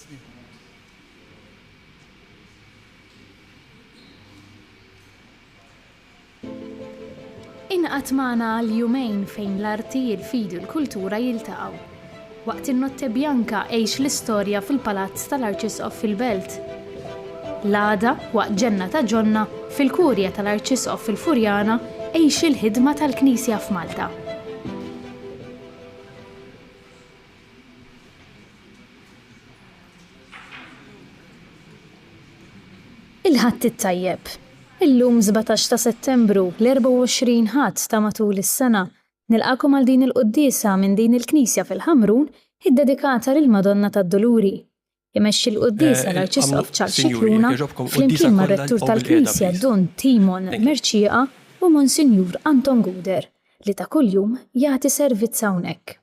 Snin. Ingħaqad magħna għal jumejn fejn l-arti, il-fidi u l-kultura jiltaqgħu. Waqt in-Notte Bianca għix l-istorja fil-Palazz tal-Arċisqof fil-Belt. L-għada, waqt Ġenna ta' Ġonna, fil-Kurja tal-Arċisqof fil-Furjana, għix il-ħidma tal-Knisja f'Malta. Il-Ħadd it-Tajjeb. Illum 17 ta' Settembru, l-24 Ħadd ta' matul is-sena. Nilqagħkom għal din il-quddiesa minn din il-knisja fil-Ħamrun iddedikata lill-Madonna tad-Duluri. Imexxi l-quddiesa l-Arċisqof Charles Scicluna flimkien mar-Rettur tal-Knisja Dun Timon Mercieca u Monsinjur Anton Gouder li ta' kuljum jagħti servizz hawnhekk.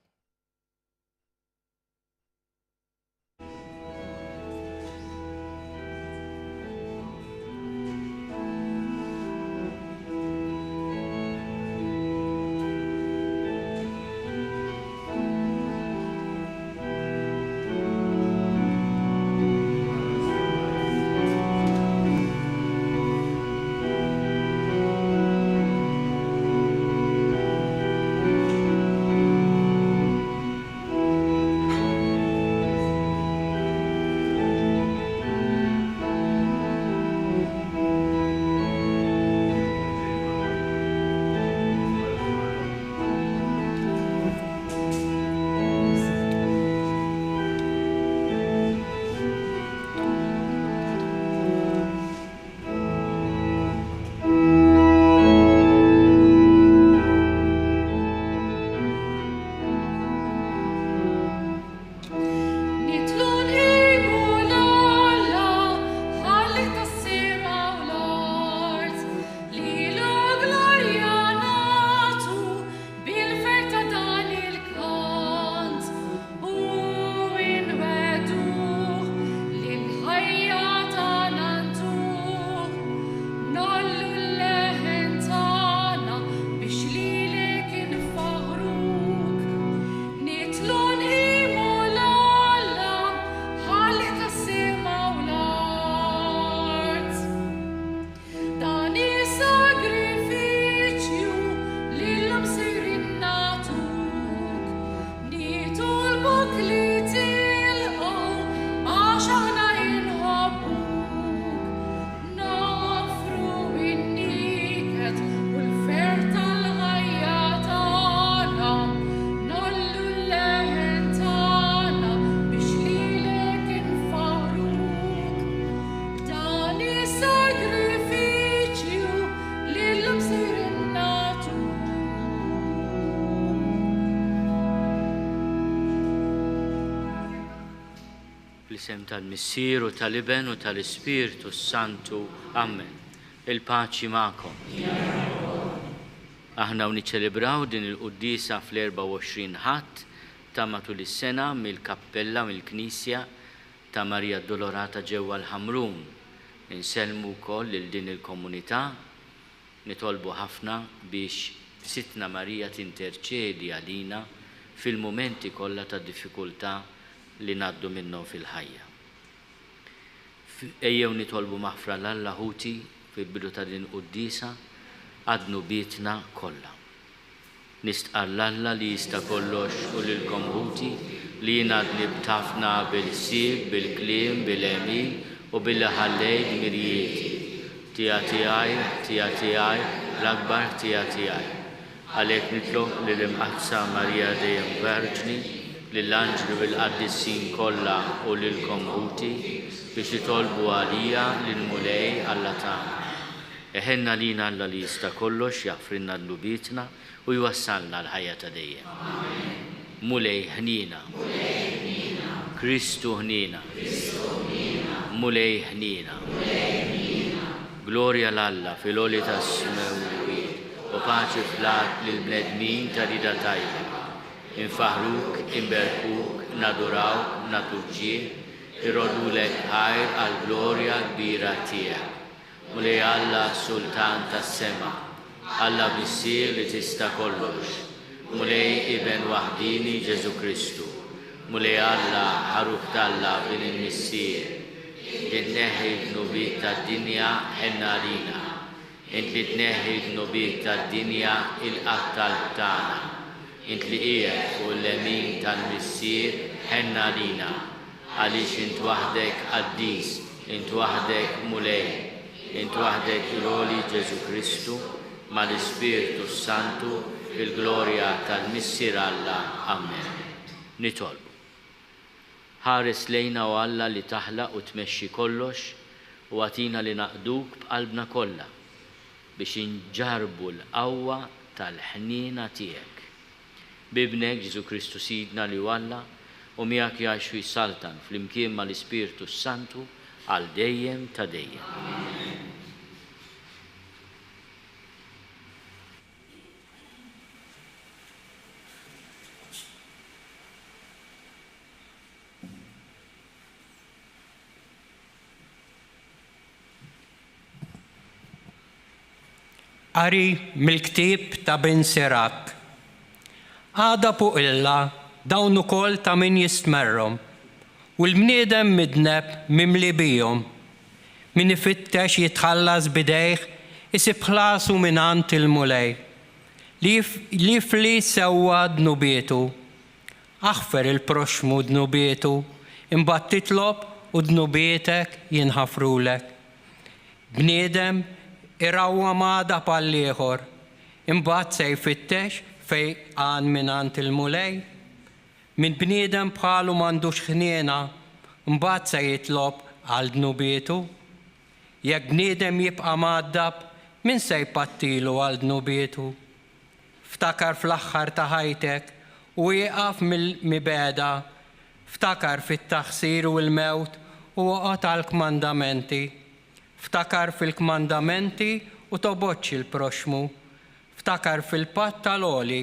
Nitlu nqimu 'l Alla, Ħallieq tas-sema u l-art, lilu glorja nagħtu bil-ferħ ta' dan il-kant, u nwegħduh li l-ħajja tagħna ntuh. Ngħollu l-leħen tagħna biex lilek infaħħruk. Nitlu nqimu 'l Alla, Ħallieq tas-sema u l-art. Dan is-sagrifiċċju li llum sejrin nagħtuk, nitolbok li tilqgħu għax aħna inħobbuk. Noffru n-niket u l-ferħ tal-ħajja tagħna, ngħollu l-leħen tagħna biex lilek infaħħruk. Dan is-sagrifiċċju li llum sejrin nagħtuk. Fl-isem tal-Missier u tal-Iben u tal-Ispirtu s-Santu. Ammen. Il-paċi magħkom. Aħna u niċċelebraw din il-quddiesa fl-24 Ħadd ta' matul is-sena mill-kappella mill-Knisja ta' Marija Addolorata ġewwa l-Ħamrun. Insellmu wkoll lil din il-komunità, nitolbu ħafna biex Sidtna Marija tinterċedi għalina fil-mumenti kollha ta' diffikultà li ngħaddu minnhom fil-ħajja. Ejjew nitolbu maħfra 'l Alla ħuti fil-bidu ta' din il-quddiesa għad-dnubietna kollha. Nistqarr 'l Alla li jista' kollox u lilkom ħuti li jiena dnibt ħafna bil-ħsieb, bil-kliem, bil-għemil u billi ħallejt dmirijieti. Ħtija tiegħi, ħtija tiegħi, l-akbar ħtija tiegħi. Għalhekk nitlob lill-Imqaddsa Marija Dejjem Verġni, lill-anġli u l-qaddisin kollha u lilkom ħuti, biex titolbu għalija lill-Mulej Alla tagħna. Iħenn għalina Alla li jista' kollox, jaħfrilna dnubietna u jwassalna għall-ħajja ta' dejjem. Mulej ħniena. Kristu ħniena. Mulej ħniena. Glorja 'l Alla fil-għoli tas-smewwiet. U paċi fl-art lill-bnedmin ta' rieda tajba. Infaħħruk, inberkuk, nadurawk, nagħtuk ġieħ, irroddulek ħajr għall-glorja kbira tiegħek. Mulej Alla, Sultan tas-sema, Alla Missier li tista' kollox, Mulej Iben waħdieni Ġesù Kristu. Mulej Alla, Ħaruf t'Alla, Bin il-Missier, li tneħħi d-dnubiet tad-dinja, ħenn għalina. Int li tneħħi d-dnubiet tad-dinja, ilqa' t-talb tagħna. Int li qiegħed fuq il-lemin tal-Missier, ħenn għalina. Għaliex int waħdek qaddis, int waħdek Mulej, int waħdek il-Għoli Ġesù Kristu, mal-Ispirtu s-Santu, fil-glorja tal-Missier Alla. Amen. Nitolbu. Ħares lejna o Alla li taħlaq u tmexxi kollox u agħtina li naqduk b'qalbna kollha biex inġarrbu l-qawwa tal-ħniena tiegħek. B'Ibnek, Ġesù Kristu Sidna li hu Alla, u miegħek jgħix u jsaltan flimkien mal-Ispirtu s-Santu għal dejjem ta' dejjem. Amen. Qari mill-ktieb ta' Bin Sirak. Għadab u qilla dawn ukoll ta' min jistmerrhom, u l-bniedem midneb mimli bihom. Min ifittex jitħallas b'idejh isib ħlasu mingħand il-Mulej, li jifli sewwa dnubietu. Aħfer il-proxxmu dnubietu, imbagħad titlob u dnubietek jinħafrulek. Bniedem irawwam għadab għall-ieħor, imbagħad se jfittex fejqan mingħand il-Mulej? Min bniedem bħalu m'għandux ħniena, mbagħad se jitlob għal dnubietu? Jekk bniedem jibqa' mgħaddab, min se jpattilu għal dnubietu? Ftakar fl-aħħar ta' ħajtek u ieqaf mill-mibegħda, ftakar fit-taħsir u l-mewt u oqgħod għall-kmandamenti. Ftakar fil-kmandamenti u tobgħodx il-proxxmu. Ftakar fil-patt tal-Għoli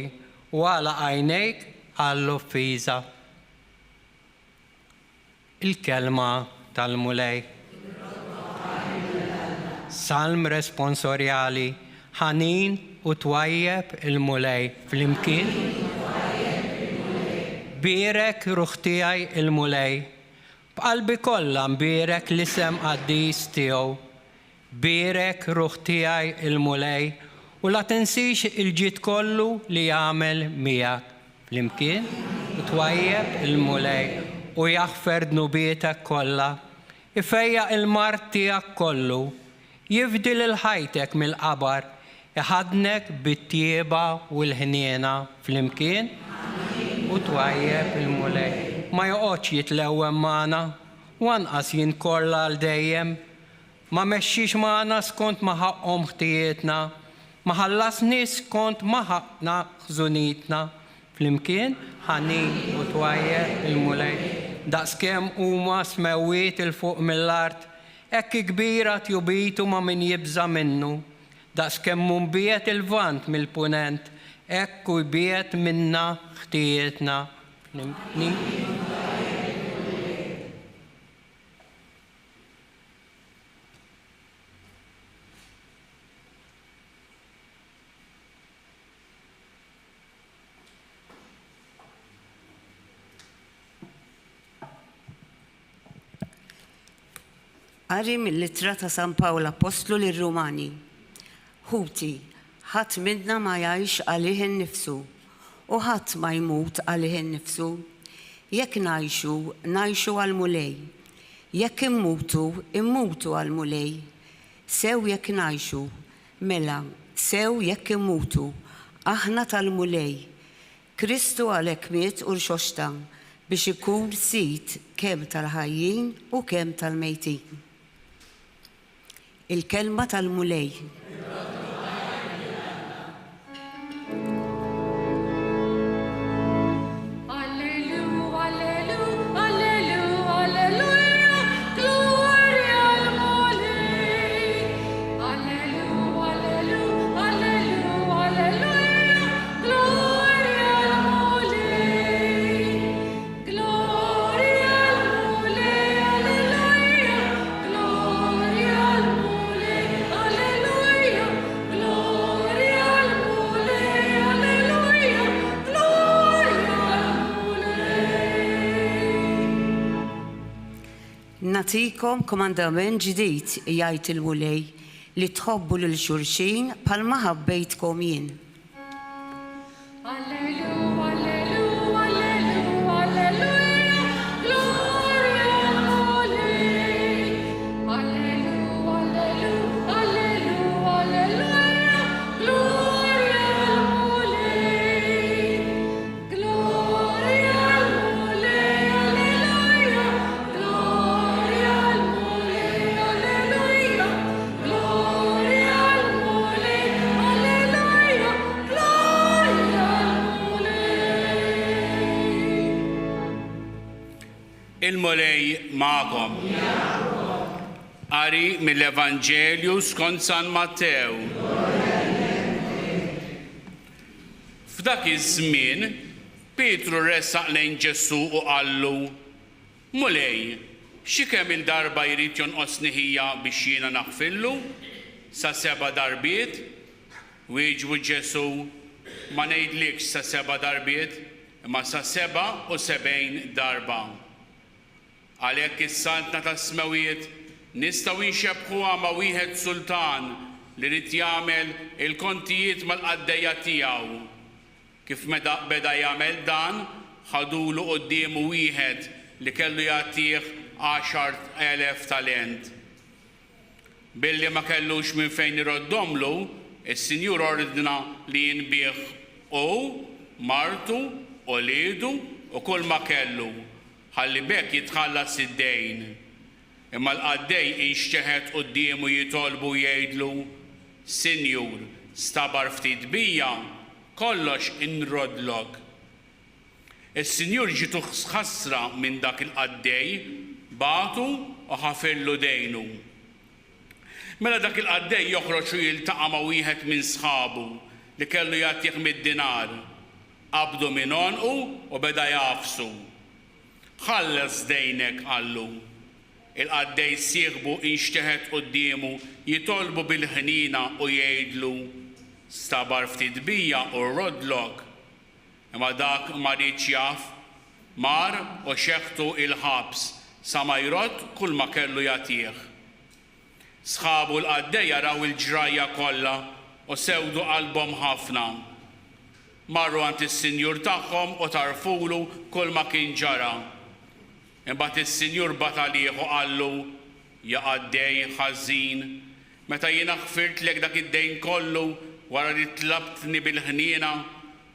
u agħlaq għajnejk għall-offiża. Il-Kelma tal-Mulej. Salm responsorjali, Ħanin u twajjeb il-Mulej flimkien. Bierek ruħ tiegħi il-Mulej. B'qalbi kollha nbierek l-isem qaddis tiegħu. Bierek, ruħ tiegħi, il-Mulej, u la tinsix il-ġid kollu li għamel miegħek. Flimkien, u twajjeb il-Mulej, u jaħfer dnubietek kollha. Ifejjaq il-mard tiegħek kollu. Jifdi lil ħajtek mill-qabar, iħaddnek bit-tjieba u l-ħniena. Flimkien, u twajjeb il-Mulej. Ma joqgħodx jitlewwem magħna, u anqas jinkorla għal dejjem. Ma mexxiex magħna skont ma ħaqqhom ħtijietna, ma ħallasniex skont ma ħaqqna ħżunitna. Flimkien, ħanin u twajjeb il-Mulej. Daqskemm huma smewwiet 'il fuq mill-art, hekk hi kbira tjubitu ma' min jibża' minnu. Daqskemm hu mbiegħed il-Lvant mill-Punent, hekk hu jbiegħed minna ħtijietna. Flimkien. Qari mill-Ittra ta' San Pawl Appostlu lir-Rumani. Ħuti, ħadd minna ma jgħix għalih innifsu, u ħadd ma jmut għalih innifsu. Jekk ngħixu, ngħixu għall-Mulej. Jekk immutu, immutu għall-Mulej. Sew jekk ngħixu, mela, sew jekk immutu, aħna tal-Mulej. Kristu għalhekk miet u rxoxta, biex ikun Sid kemm tal-ħajjin u kemm tal-mejtin. Il-Kelma tal-Mulej. Nagħtikom kmandament ġdid, jgħid il-Mulej, li tħobbu lil xulxin bħalma ħabbejtkom jien. Il-Mulej magħkom. Qari mill-Evanġelju skont San Mattew. F'dak iż-żmien, Pietru resaq lejn Ġesù u qallu, Mulej, xi kemm-il darba jrid jonqosni ħija biex jiena naħfirlu? Sa seba' darbiet? Wieġbu Ġesù, Ma ngħidlikx sa seba' darbiet, imma sa 77 darba. Għalhekk is-Saltna tas-Smewwiet nistgħu nxebbħuha ma' wieħed sultan li ried jagħmel il-kontijiet mal-qaddejja tiegħu. Kif meta beda jagħmel dan, ħadulu quddiemu wieħed li kellu jagħtih 10,000 talent. Billi ma kellux minn fejn iroddhomlu, is-sinjur ordna li jinbiegħ hu, martu, uliedu u kulma kellu, ħalli b'hekk jitħallas id-dejn. Imma l-qaddej inxteħet quddiemu jitolbu u jgħidlu, 'Sinjur, stabar ftit bija, kollox inroddlok. Is-sinjur ġietu ħasra minn dak il-qaddej, bagħtu u ħafirlu dejnu. Mela dak il-qaddej joħroġ u jiltaqa' ma' wieħed minn sħabu li kellu jagħtih mid-dinar. Qabdu minn għonqu u beda jagħfsu. Ħallas dejnek, qallu. Il-qaddej sieħbu inxteħet quddiemu jitolbu bil-ħniena u jgħidlu, 'Stabar ftit bija u rroddlok. Imma dak ma riedx jaf, mar u xeħtu il-ħabs sa ma jrodd kulma kellu jagħtih. Sħabu l-qaddejja raw il-ġrajja kollha u sewdu qalbhom ħafna. Marru għand is-sinjur tagħhom u tgħarrfulu kulma kien ġara. Imbagħad is-sinjur bagħat għalih u qallu, Ja qaddej ħażin, meta jiena ħfirtlek dak id-dejn kollu wara li tlabtni bil-ħniena,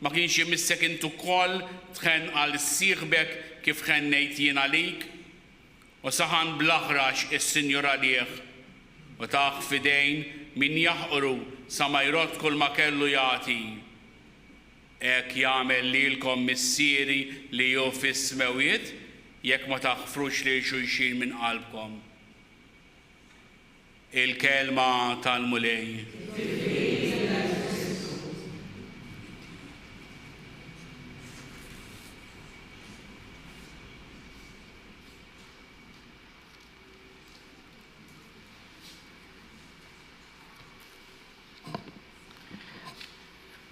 ma kienx imissek int ukoll tħenn għal sieħbek kif ħennejt jien għalik? U saħan bl-aħrax is-Sinjur għalih, u tah f'idejn min jaħqru sa ma jrodd kulma kellu jagħti. Hekk jagħmel lilkom Missieri li hu fis-smewwiet jekk ma taħfrux lil xulxin minn qalbkom. Il-Kelma tal-Mulej.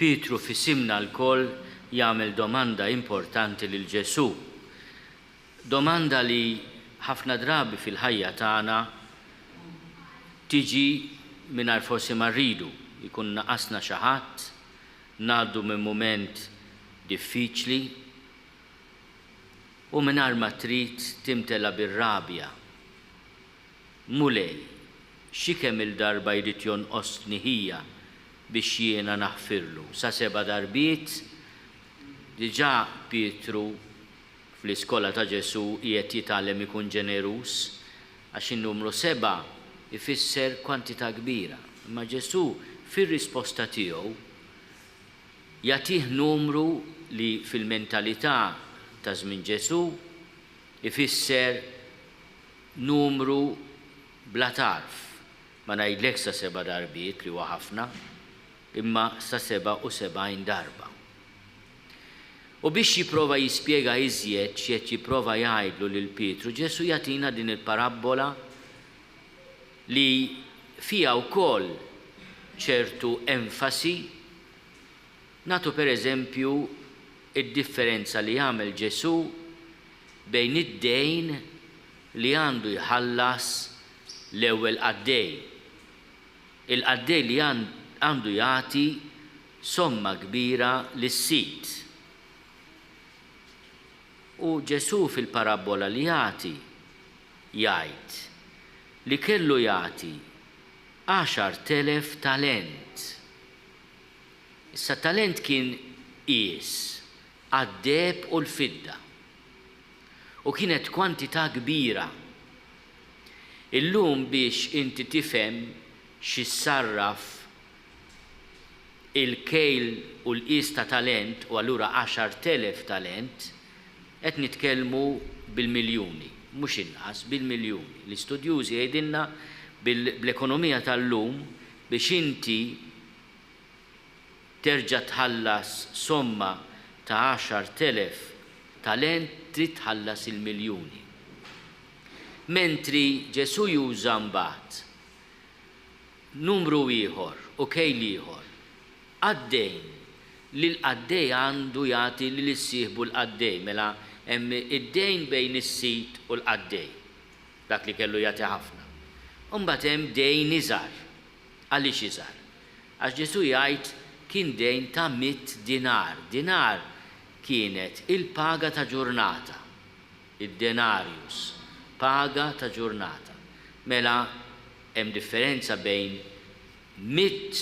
Pietru f'isimna lkoll jagħmel domanda importanti lil Ġesù. Domanda li ħafna drabi fil-ħajja tagħna tiġi mingħajr forsi ma rridu. Ikun naqasna xi ħadd, ngħaddu minn mument diffiċli u mingħajr ma trid timtela bir-rabja. Mulej, xi kemm-il darba jrid jonqosni ħija biex jiena naħfirlu? Sa seba' darbiet? Diġà Pietru fl-iskola ta' Ġesù qiegħed jitgħallem ikun ġeneruż, għax in-numru sebgħa jfisser kwantità kbira. Imma Ġesù fir-risposta tiegħu jagħtih numru li fil-mentalità ta' żmien Ġesù ifisser numru bla tarf. Ma ngħidlekx sa seba' darbiet li huwa ħafna, imma sa 77 darba. U biex jipprova jispjega iżjed x'qed jipprova jgħidlu lil Pietru, Ġesù jagħtina din il-parabbola li fiha wkoll ċertu enfasi. Nagħtu pereżempju d-differenza li jagħmel Ġesù bejn id-dejn. li għandu jħallas l-ewwel qaddej. Il-qaddej li għandu jagħti somma kbira lis-sid. U Ġesù fil-parabbola li jagħti jgħid li kellu jagħti 10,000 talent. Issa talent kien qies għad-deheb u l-fidda. U kienet kwantità kbira. Illum biex inti tifhem xi ssarraf il-kejl u l-qies ta' talent u allura 10,000 talent, qed nitkellmu bil-miljuni, mhux inqas, bil-miljuni. L-istudjużi jgħidilna bl-ekonomija tal-lum biex inti terġa' tħallas somma ta' 10,000 talent trid tħallas il-miljuni. Mentri Ġesù juża mbagħad numru ieħor u kejl ieħor għad-dejn li l-qaddej għandu jagħti lil sieħbu l-qaddej, mela hemm id-dejn bejn is-sid u l-qaddej, dak li kellu jagħti ħafna. U mbagħad hemm dejn iżgħar. Għaliex iżgħar? Għax Ġesù jgħid kien dejn ta' mitt dinar. Dinar kienet il-paga ta' ġurnata, id-denarius, paga ta' ġurnata. Mela hemm differenza bejn mitt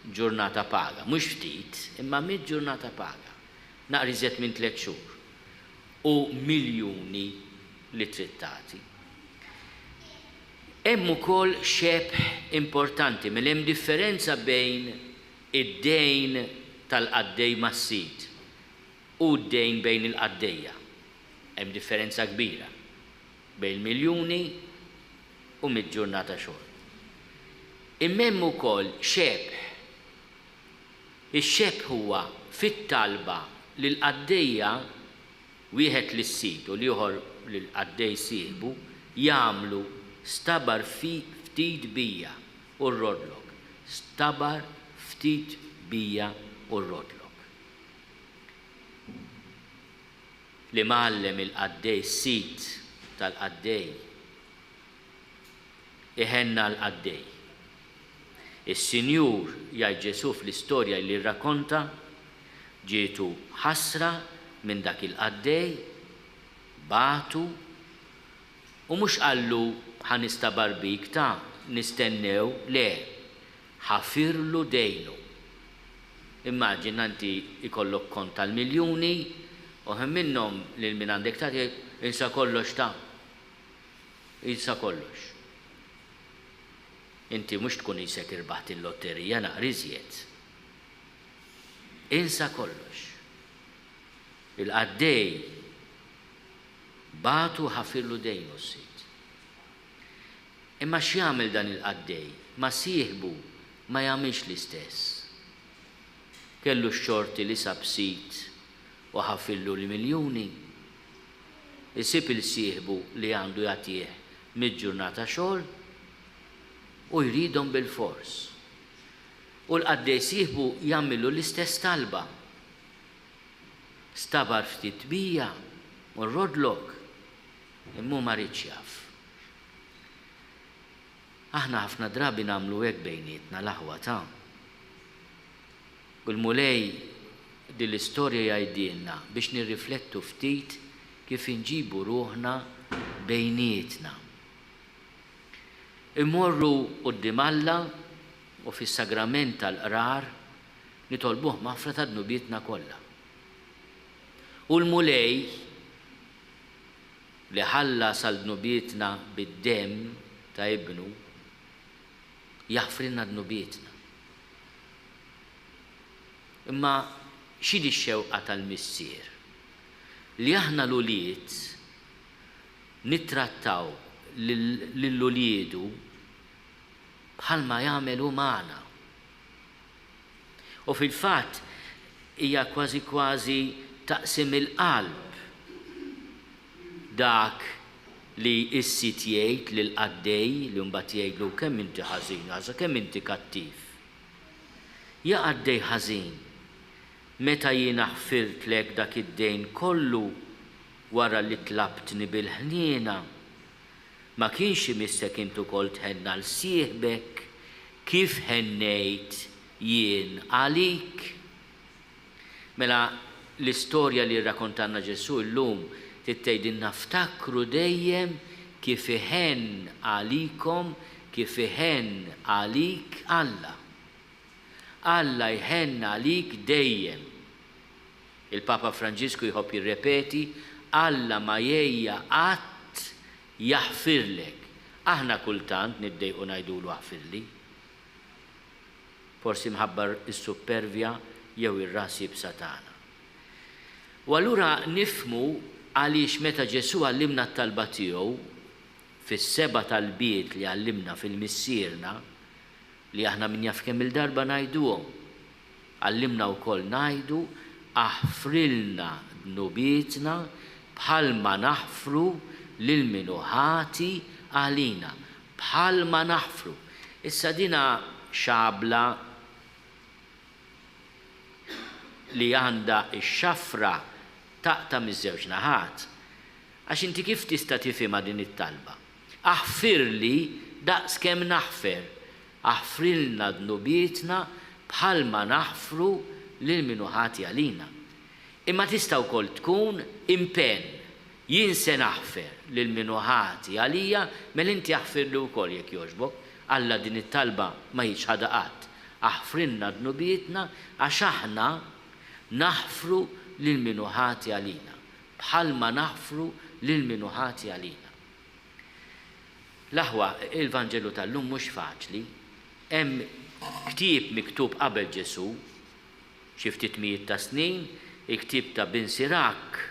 ġurnata paga, mhux ftit, imma mitt ġurnata paga, naqra iżjed minn tliet xhur, u miljuni li trid tagħti. Hemm ukoll xebh importanti, mela hemm differenza bejn id-dejn tal-qaddej mas-sid u d-dejn bejn il-qaddejja. Hemm differenza kbira bejn miljuni u mitt ġurnata xogħol. Imma hemm ukoll xebh. Ix-xebh huwa fit-talba li l-qaddejja, wieħed lis-sid u l-ieħor lill-qaddej sieħbu, jagħmlu, Stabar ftit bija u rrodlok, stabar ftit bija u rrodlok. L-imgħallem il-qaddej, sid tal-qaddej, iħenn għall-qaddej. Is-Sinjur, jgħid Ġesù fl-istorja li rrakonta, ġietu ħasra minn dak il-qaddej, bagħtu, u mhux qallu ħa nistabar bik ta, nistennew, le, ħafirlu dejnu. Immaġina inti jkollok kont tal-miljuni u ħin minnhom lil min għandek tagħti jgħid insa kollox ta. Insa kollox. Inti mhux tkun qisek irbaħt il-lotterija naqra iżjed. Insa kollox. Il-qaddej bagħtu ħafirlu dejnu s-sid. Imma x'jagħmel dan il-qaddej? Ma' sieħbu ma jagħmilx l-istess. Kellu x-xorti li sab sid u ħafirlu l-miljuni. Isib 'il sieħbu li għandu jagħtih mitt ġurnata xogħol u jridhom bilfors. U l-qaddej sieħbu jagħmillu l-istess talba. Stabar ftit bija u nroddlok, imma hu ma riedx jaf. Aħna ħafna drabi nagħmlu hekk bejnietna l-aħwa ta'. U l-Mulej din l-istorja jgħidilna biex nirriflettu ftit kif inġibu ruħna bejnietna. Immorru quddiem Alla u fis-sagrament tal-qrar nitolbuh maħfra ta' dnubietna kollha. U l-Mulej, li ħallas għal dnubietna bid-demm ta' Ibnu, jaħfrilna dnubietna. Imma x'inhi x-xewqa tal-Missier? Li aħna l-ulied nittrattaw lil uliedu bħalma jagħmel hu magħna. U fil-fatt hija kważi kważi taqsim il-qalb dak li s-sid jgħid lill-qaddej li mbagħad jgħidlu kemm inti ħażin, għaża kemm inti kattiv. Ja qaddej ħażin, meta jiena ħfirtlek dak id-dejn kollu wara li tlabtni bil-ħniena, Ma kienx imissek int ukoll tħenn għal sieħbek kif ħennejt jien għalik? Mela l-istorja li rrakontalna Ġesù llum trid tgħidilna ftakru dejjem kif iħenn għalikom, kif iħenn għalik Alla. Alla jħenn għalik dejjem. Il-Papa Franġisku jħobb jirrepeti, Alla ma jgħejja qatt jaħfirlek. Aħna kultant niddejqu ngħidulu aħfirli. Forsi mħabba s-suppervja jew ir-ras iebsa tagħna. U allura nifhmu għaliex meta Ġesù għallimna t-talba tiegħu, fis-seba' talbiet li għallimna fil-Missierna, li aħna min jaf kemm-il darba ngħiduhom, għallimna wkoll ngħidu, Aħfrilna dnubietna bħalma naħfru lil min hu ħati għalina. Bħalma naħfru. Issa dina xabla li għandha x-xafra taqta' miż-żewġ naħat. Għax inti kif tista' tifhimha din it-talba? Aħfirli daqs kemm naħfer. Aħfrilna dnubietna bħalma naħfru lil min hu ħati għalina. Imma tista' wkoll tkun impenn, Jien se naħfer lil min hu ħati għalija, mela inti aħfirli wkoll jekk jogħġbok. Alla din it-talba ma jiċħadha qatt. Aħfrilna dnubietna għax aħna naħfru lil min hu ħati għalina, bħalma naħfru lil min hu ħati għalina. L-aħwa, il-Vanġelu tal-lum mhux faċli. Hemm ktieb miktub qabel Ġesù, xi ftit mijiet ta' snin, il-ktieb ta' Bin Sirak,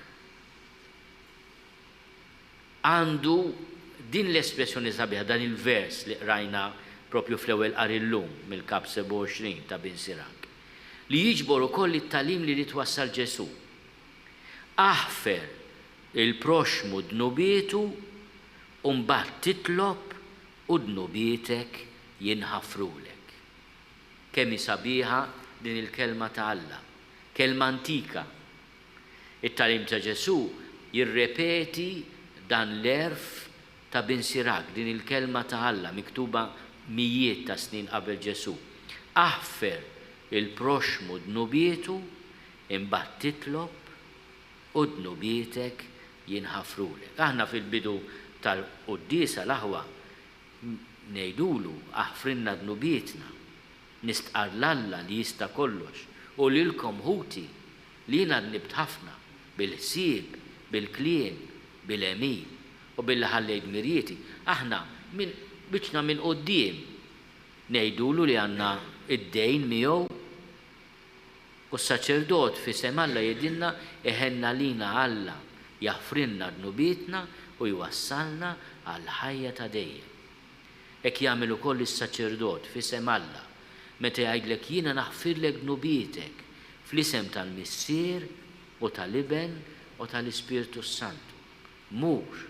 għandu din l-espressjoni sabiħa, dan il-vers li qrajna propju fl-ewwel qari llum mill-Kap 27 ta' Bin Sirak, li jiġbor ukoll it-tagħlim li ried wassal Ġesù. Aħfer il-proxxmu dnubietu u mbagħad titlob u dnubietek jinħafrulek. Kemm hi sabiħa din il-kelma ta' Alla, kelma antika. It-tagħlim ta' Ġesù jirrepeti dan l-għerf ta' Bin Sirak, din il-kelma ta' Alla miktuba mijiet ta' snin qabel Ġesù. Aħfer il-proxxmu dnubietu, imbagħad titlob u dnubietek jinħafrulek. Aħna fil-bidu tal-quddiesa l-aħwa ngħidulu aħfrilna dnubietna. Nistqarr 'l Alla li jista' kollox u lilkom ħuti li jiena dnibt ħafna bil-ħsieb, bil-kliem, bil-għemil u billi ħallejt dmirijieti. Aħna minn wiċċna minn quddiem ngħidulu li għandna d-dejn miegħu. U s-saċerdot f'isem Alla jgħidilna, Iħenn għalina Alla, jaħfrilna dnubietna u jwassalna għall-ħajja ta' dejjem. Hekk jagħmel ukoll is-saċerdot f'isem Alla, meta jgħidlek jiena naħfirlek dnubietek fl-isem tal-Missier u tal-Iben u tal-Ispirtu s-Santu. Mur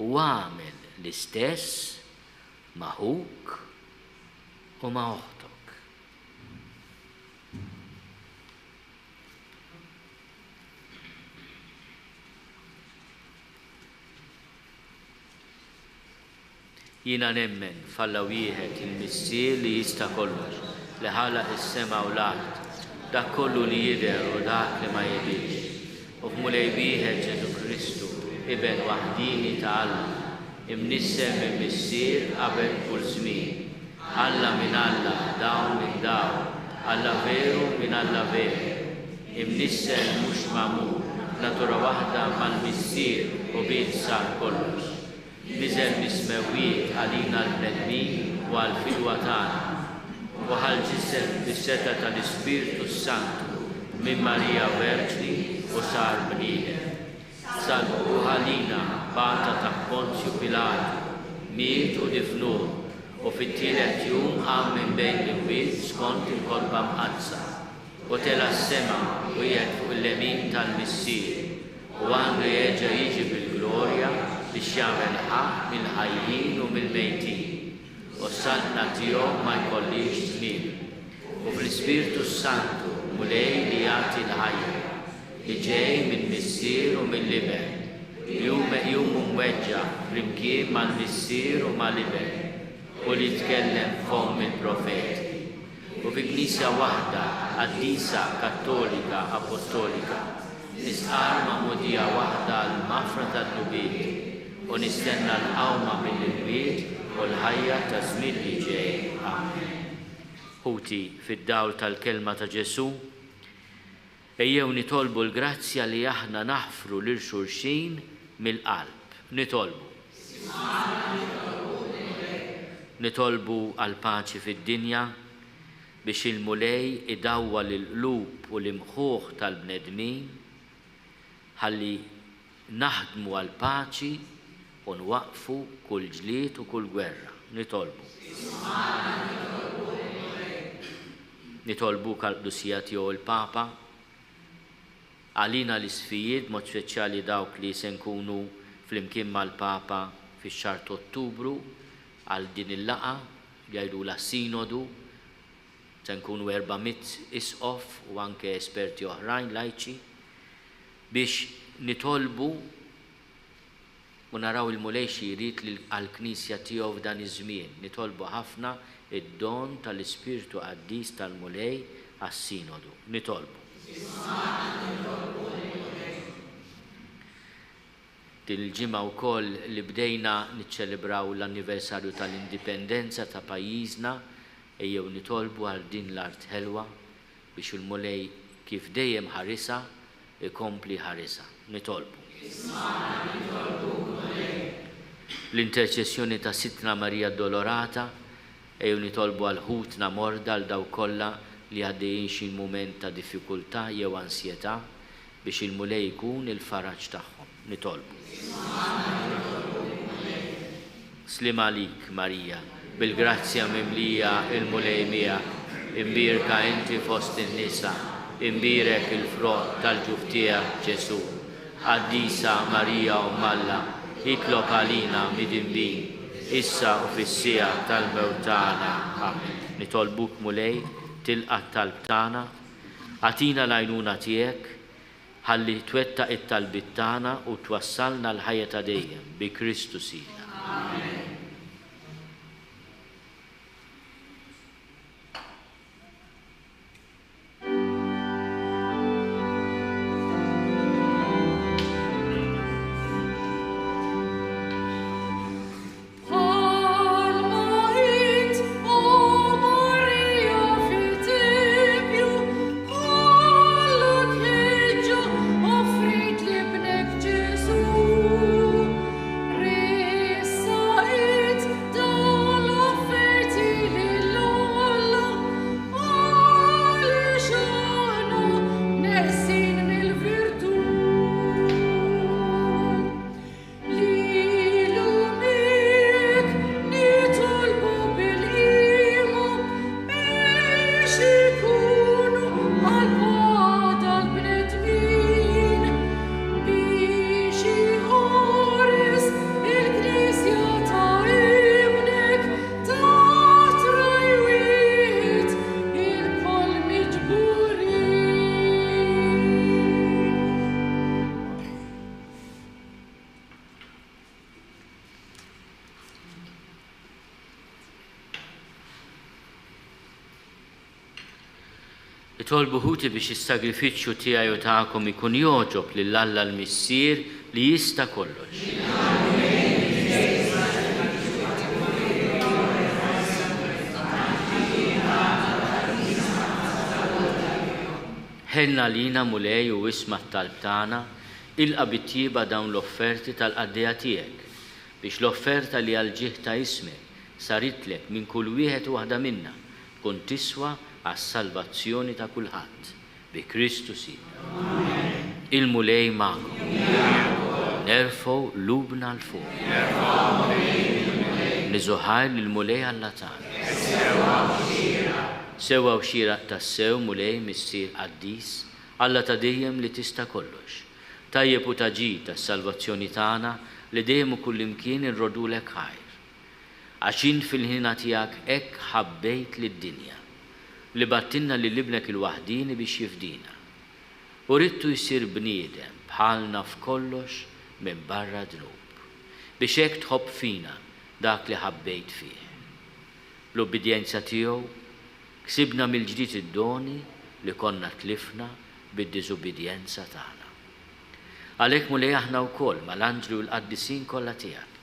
u agħmel l-istess ma' ħuk u ma' oħtok. Jiena nemmen f'Alla wieħed, il-Missier li jista' kollox, li ħalaq is-sema u l-art, dak kollu li jidher u dak li ma jidhirx, u f'Mulej wieħed Ġesù Kristu, Iben waħdieni ta' Alla, imnissel mill-Missier qabel kull żmien, Alla minn Alla, dawl minn dawl, Alla veru minn Alla veru, imnissel mhux magħmul, natura waħda mal-Missier u bih sar kollox. Niżel mis-smewwiet għalina l-bnedmin u għall-fidwa tagħna, u ħa l-ġisem bis-setgħa tal-Ispirtu s-Santu minn Marija Verġni u sar bniedem. Salbuh għalina, bata taħt Ponzju Pilatu, miet u difnuh, u fit-tielet jum qam minn bejn l-imwiet skont il-Kotba Mqaddsa, u tela' s-sema u qiegħed fuq il-lemin tal-Missier, u għandu jerġa' jiġi bil-glorja biex jagħmel ħaqq mill-ħajjin u mill-mejtin, u s-saltna tiegħu ma jkollhiex tmiem. U fl-Ispirtu s-Santu, Mulej li jagħti l-ħajja, li ġej mill-Missier u mill-Iben. Li hu meqjum u mweġġa' flimkien mal-Missier u mal-Iben, u li tkellem b'fomm il-profeti. U fi Knisja waħda, qaddisa, kattolika, appostolika, nistqarr magħmudija waħda għall-maħfra tad-dnubiet, u nistenna l-qawma mill-imwiet u l-ħajja taż-żmien li ġej. Amen. Ħuti, fid-dawl tal-kelma ta' Ġesù, ejjew nitolbu l-grazzja li aħna naħfru lil xulxin mill-qalb. Nitolbu. Nitolbu għall-paċi fid-dinja, biex il-Mulej idawwal il-qlub u l-imħuħ tal-bnedmin, ħalli Naħdmu għall-paċi u nwaqqfu kull ġlied u kull gwerra. Nitolbu. Ismagħna nitolbuk, Mulej. Nitolbuk għall-Qdusija Tiegħu l-Papa, għalina l-Isqfijiet, b'mod speċjali dawk li se nkunu flimkien mal-Papa fix-xahar t'Ottubru għal din il-laqgħa li jgħidulha Sinodu. Se nkunu 400 Isqof u anke esperti oħrajn lajċi. Biex nitolbu u naraw il-Mulej xi jrid lil għall-Knisja tiegħu f'dan iż-żmien. Nitolbu ħafna d-don tal-Ispirtu Qaddis tal-Mulej għas-Sinodu. Nitolbu. Ismagħna nitolbu lill-Mulej. Din il-ġimgħa wkoll li bdejna niċċelebraw l-anniversarju tal-Indipendenza ta' pajjiżna, ejjew nitolbu għal din l-art ħelwa biex il-Mulej kif dejjem ħarisha, ikompli jħarisha. Nitolbu. Ismagħna nitolbuk, Mulej. L-interċessjoni ta' Sidtna Marija Addolorata, ejjew nitolbu għal ħutna morda, għal dawk kollha li għaddejjin xi mument ta' diffikultà jew ansjetà, biex il-Mulej ikun il-faraġ tagħhom. Nitolbu. Ismagħna nitolbuk, Mulej. Sliem għalik, Marija, bil-grazzja mimlija, il-Mulej miegħek, imbierka inti fost in-nisa, imbierek il-frott tal-ġuf tiegħek, Ġesù. Qaddisa Marija Omm Alla, itlob għalina midinbin, issa u fis-siegħa tal-mewt tagħna. Amen. Nitolbuk, Mulej, tilqa' t-talb tagħna, agħtina l-għajnuna tiegħek, Ħalli twettaq it-talbiet tagħna u twassalna għall-ħajja ta' dejjem, bi Kristu Sidna. Amen. Bħalma int, o Marija, fit-tempju, kollok ħeġġa offrejt l-Ibnek Ġesù. Ressaqt dawn l-offerti lil Alla, għaliex aħna neqsin mill-virtù. Lilu miegħek nitolbu bil-qima biex ikunu qalb waħda l-bnedmin, biex iħares il-Knisja ta' Ibnek taħt ragħaj wieħed ilkoll miġburin. Itolbu ħuti biex is-sagrifiċċju tiegħi u tagħkom ikun jogħġob lil Alla l-Missier li jista' kollox. Ħenn għalina, Mulej, u isma' t-talb tagħna, Ilqa' bit-tjieba dawn l-offerti tal-qaddejja tiegħek, biex l-offerta li għall-ġieħ ta' ismek saritlek minn kull wieħed u waħda minna tkun tiswa għas-salvazzjoni ta' kulħadd. Bi Kristu Sidna. Il-Mulej magħkom. Nerfgħu qlubna 'l fuq. Niżu ħajr lill-Mulej Alla tagħna. Sewwa u xieraq tassew, Mulej, Missier qaddis, Alla ta' dejjem li tista' kollox. Tajjeb u ta' ġid għas-salvazzjoni tagħna li dejjem u kullimkien inroddulek ħajr. Għax int fil-ħniena tiegħek hekk ħabbejt lid-dinja, li bgħattilna lil Ibnek il-waħdieni biex jifdina. U ridtu jsir bniedem bħalna f'kollox minbarra d-dnub, biex hekk tħobb fina dak li ħabbejt fih. Bl-ubbidjenza tiegħu, ksibna mill-ġdid id-doni li konna tlifna bid-diżubbidjenza tagħna. Għalhekk, Mulej, aħna wkoll, mal-anġli u l-qaddisin kollha tiegħek,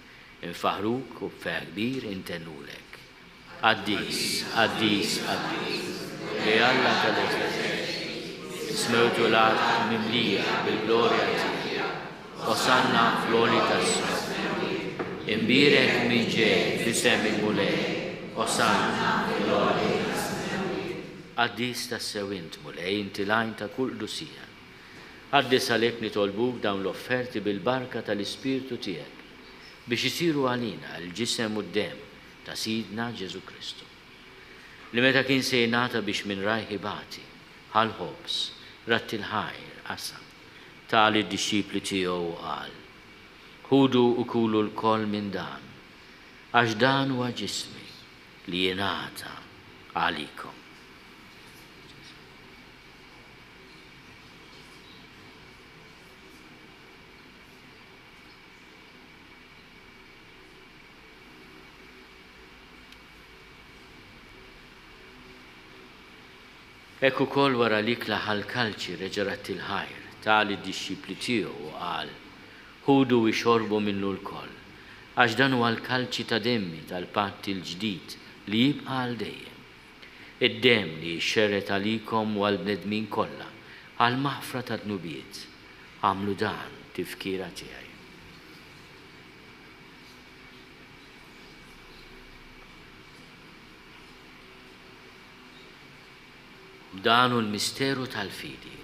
infaħħruk u b'ferħ kbir intennulek. Qaddis, qaddis, qaddis, Mulej Alla tal-eżerċti, is-smewt u l-art mimlija bil-glorja tiegħek. Osanna fl-għoli tas-smewwiet. Imbierek min ġej f'isem il-Mulej, Osanna fl-għoli tas-smewwiet. Qaddis tassew int, Mulej, inti l-għajn ta' kull qdusija. Qaddis għalhekk nitolbuk dawn l-offerti bil-barka tal-Ispirtu tiegħek, biex isiru għalina l-ġisem u d-demm ta' Sidna Ġesù Kristu, li meta kien se jingħata biex minn rajh ibati, ħa l-ħobż, radd il-ħajr, qasam, ta lid-dixxipli tiegħu u qal, Ħudu u kulu lkoll minn dan, għax dan huwa ġismi li jingħata għalikom. Hekk ukoll wara l-ikla ħa l-kalċi reġa' radd il-ħajr, ta lid-dixxipli tiegħu u qal, Ħudu u ixorbu minnu lkoll, għax dan huwa l-kalċi ta' demmi tal-patt il-ġdid li jibqa' għal dejjem. Id-demm li jixxerred għalikom u għall-bnedmin kollha għall-maħfra tad-dnubiet. Agħmlu dan tifkira tiegħi. Dan hu l-misteru tal-fidi.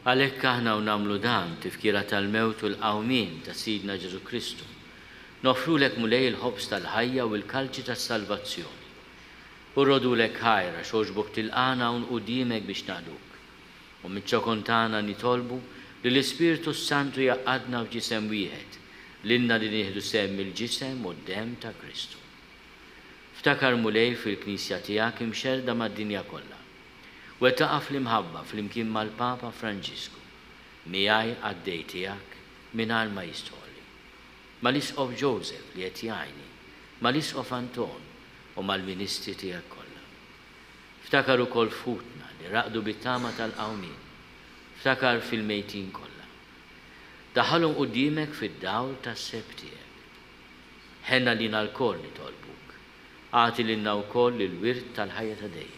Għalhekk aħna u nagħmlu dan, tifkira tal-mewt u l-qawmien ta' Sidna Ġesù Kristu, noffrulek Mulej il-ħobż tal-ħajja u l-kalċi tas-salvazzjoni. U rrodulek ħajr għax għoġbok tilqagħna hawn quddiemek biex naqduk. U miċ-ċokon tagħna nitolbu li l-Ispirtu s-Santu jgħaqqadna f'ġisem wieħed, lilna li nieħdu sehem mill-ġisem u d-demm ta' Kristu. Ftakar, Mulej, fil-Knisja tiegħek imxerrda mad-dinja kollha. Wettaqha fl-imħabba flimkien mal-Papa Franġisku, miegħi qaddej tiegħek mingħajr ma jistħoqli. Mal-Isqof Joseph li qed jgħinni, mal-Isqof Anton u mal-ministri tiegħek kollha. Ftakar ukoll f'ħutna li raqdu bit-tama tal-qawmien. Ftakar fil-mejtin kollha. Daħħalhom quddiemek fid-dawl tas-sebħ tiegħek. Ħenn għalina lkoll nitolbuk. Agħti lilna wkoll il-wirt tal-ħajja ta' dejjem.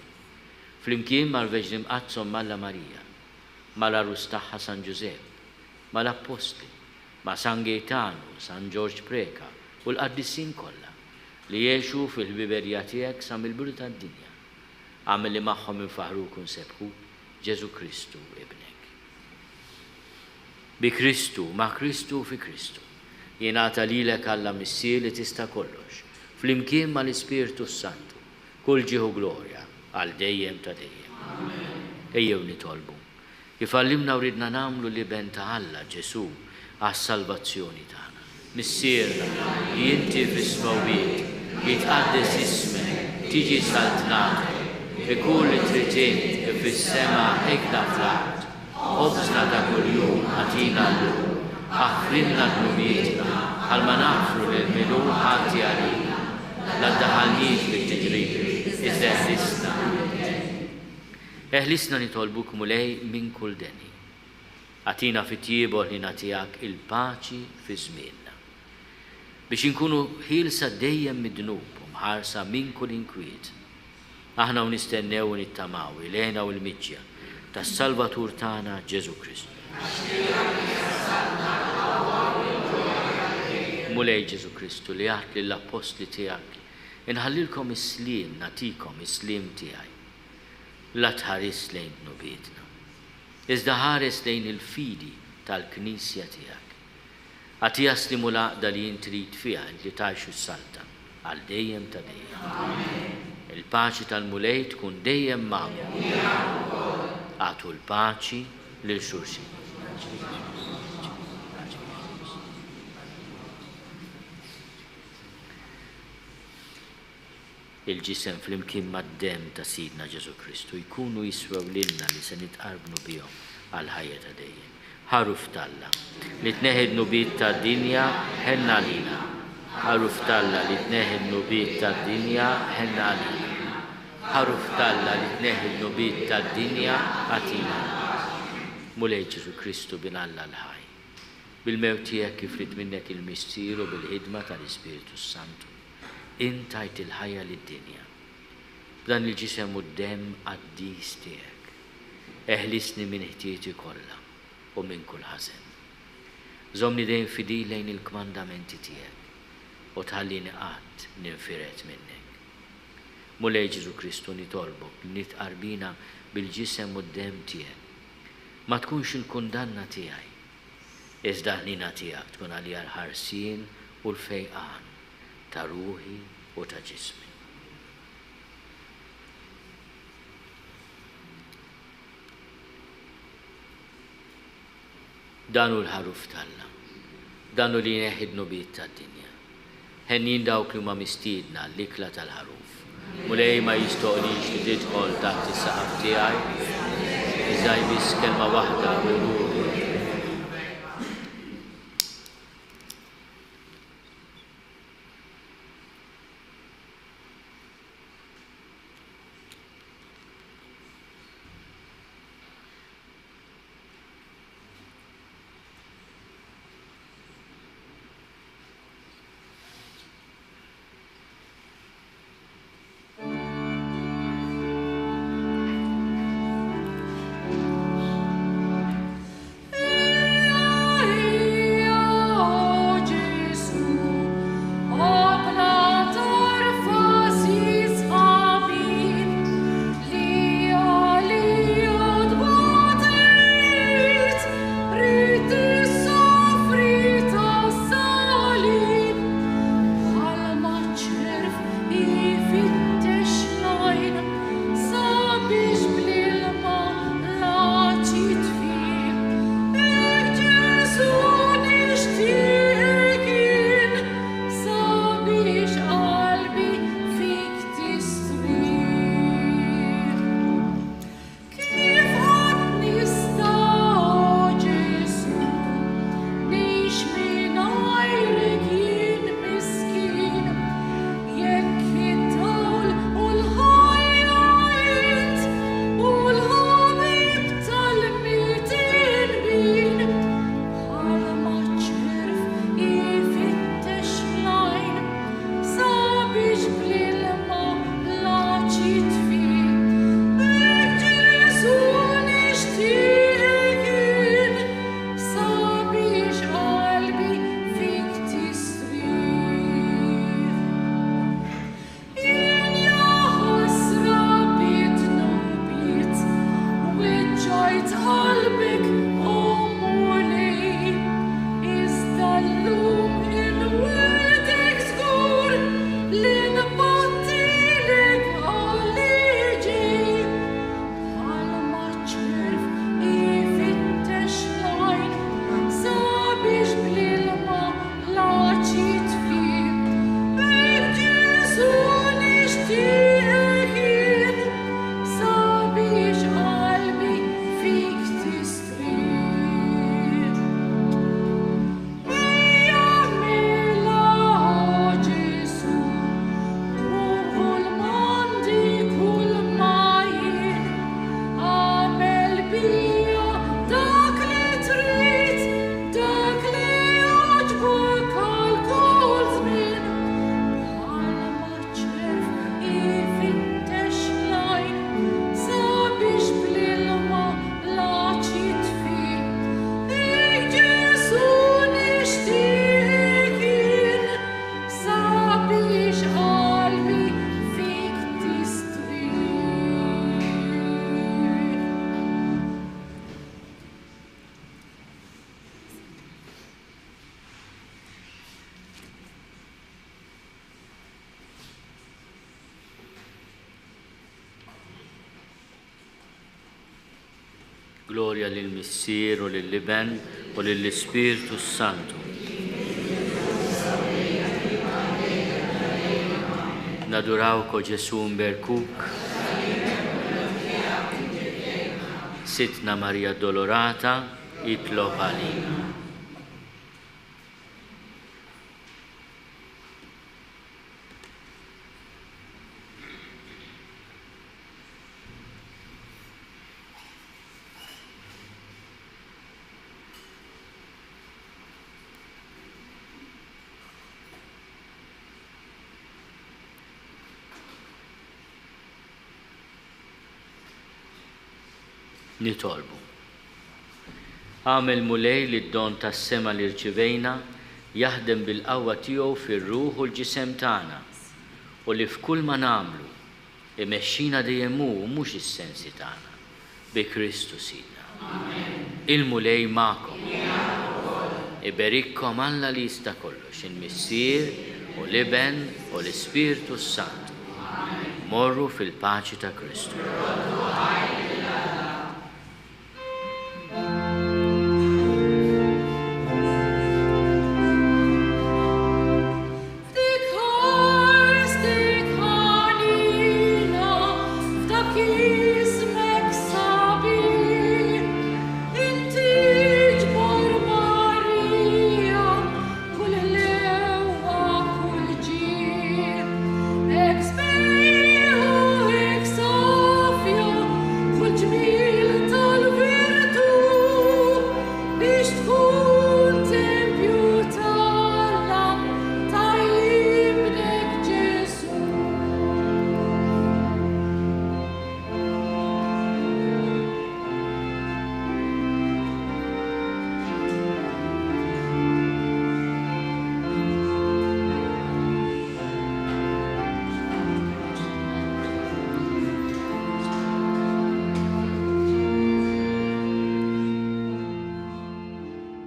Flimkien mal-Verġni Mqaddsa Omm Alla Marija, mal-Għarus tagħha San Ġużepp, mal-Appostli, ma' San Gejtanu, San Ġorġ Preca u l-qaddisin kollha, li għexu fil-ħbiberija tiegħek sa mill-bidu tad-dinja. Agħmel li magħhom infaħħruk u nsebbħuk, Ġesù Kristu, Ibnek. Bi Kristu, ma' Kristu u fi Kristu, jingħata lilek Alla Missier li tista' kollox, flimkien mal-Ispirtu s-Santu, kull ġieħ u glorja, għal dejjem ta' dejjem. Amen. Ejjew nitolbu, kif għallimna u riedna nagħmlu l-Iben ta' Alla, Ġesù, għas-salvazzjoni tagħna. Missierna, li inti fis-smewwiet, jitqaddes ismek, tiġi saltnatek, ikun li trid int kif fis-sema hekk fl-art. Ħobżna ta' kuljum agħtina llum. Aħfrilna dnubietna, bħalma naħfru lil min hu ħati għalina. La ddaħħalniex fit-tiġrib, iżda eħlisna mid-deni. Eħlisna nitolbuk, Mulej, minn kull deni. Agħtina fit-tjieba u l-ħniena tiegħek il-paċi fi żmienna, biex inkunu ħielsa dejjem mid-dnub u mħarsa minn kull inkwiet, aħna u nistennew u nittamaw il-hena u l-miġja tas-Salvatur tagħna Ġesù Kristu. Għax tiegħek hija s-saltna, l-qawwa u l-glorja. Mulej Ġesù Kristu li għedt lill-appostli tiegħek, Inħallilkom is-sliem, nagħtikom is-sliem tiegħi. La tħarisx lejn dnubietna, iżda ħares lejn il-fidi tal-Knisja tiegħek. Agħtiha s-sliem u l-għaqda li int trid fiha, int li tgħix u ssaltan għal dejjem ta' dejjem. Il-paċi tal-Mulej tkun dejjem magħkom. Agħtu l-paċi lil xulxin. Il-ġisem flimkien mad-demm ta' Sidna Ġesù Kristu jkunu jiswew lilna li se nitqarbnu bihom għall-ħajja ta' dejjem. Ħaruf t'Alla, li tneħħi d-dnubiet tad-dinja, ħenn għalina. Ħaruf t'Alla li tneħħi d-dnubiet tad-dinja, ħenn għalina. Ħaruf t'Alla li tneħħi d-dnubiet tad-dinja, agħtina l-paċi. Mulej Ġesù Kristu, Bin Alla l-ħaj, bil-mewt tiegħek kif ried minnek il-Missier u bil-ħidma tal-Ispirtu s-Santu, int tajt il-ħajja lid-dinja. B'dan il-ġisem u d-demm qaddis tiegħek, eħlisni minn ħtieti kollha u minn kull ħażen. Żommni dejjem fidil lejn il-kmandamenti tiegħek u tħallini qatt ninfired minnek. Mulej Ġesù Kristu nitolbok li nitqarbina bil-ġisem u d-demm tiegħek. Ma tkunx il-kundanna tiegħi, iżda l-ħniena tiegħek tkun għalija l-ħarsien u l-fejqan ta' ruħi u ta' ġismi. Dan hu l-Ħaruf t'Alla. Dan hu li jneħħi d-dnubiet tad-dinja. Henjin dawk li huma mistiedna għall-ikla tal-Ħaruf. Mulej ma jistoqlix li tidħol taħt is-saqaf tiegħi, iżda jmiss kelma waħda u ruħi. Glorja lill-Missier u lill-Iben u lill-Ispirtu s-Santu. Nadurawk, o Ġesù nberkuk. Sidtna Marija Addolorata, itlob għalina. Nitolbu. Agħmel Mulej li d-don tas-sema li rċivejna jaħdem bil-qawwa tiegħu fir-ruħ u l-ġisem tagħna, u li f'kull ma nagħmlu, Imexxina dejjem hu u mhux is-sensi tagħna. Bi Kristu Sidna. Il-Mulej magħkom. Iberikkom Alla li jista' kollox, il-Missier u l-Iben u l-Ispirtu s-Santu. Morru fil-paċi ta' Kristu. F'dik ħarstek ħanina, f'dak ismek sabiħ, inti ġbor Marija kull ħlewwa, kull ġieħ. Hekk sbieħ u hekk safja kull ġmiel tal-virtù biex tkun tempju t'Alla ta' Ibnek Ġesù.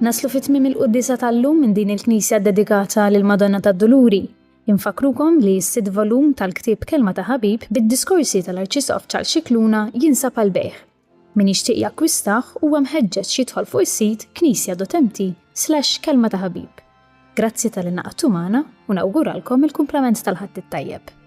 Naslu fi tmiem il-quddiesa tal-lum minn din il-knisja ddedikata lill-Madonna tad-Duluri. Infakkrukom li s-sitt volum tal-ktieb Kelma ta' Ħabib bid-diskorsi tal-Arċisqof Charles Scicluna jinsab għall-bejgħ. Min jixtieq jakkwistah huwa mħeġġeġ jidħol fuq is-sit knisja.mt slash kelma ta' ħabib. Grazzi talli ngħaqadtu magħna u nawguralkom il-kumplament tal-Ħadd it-tajjeb.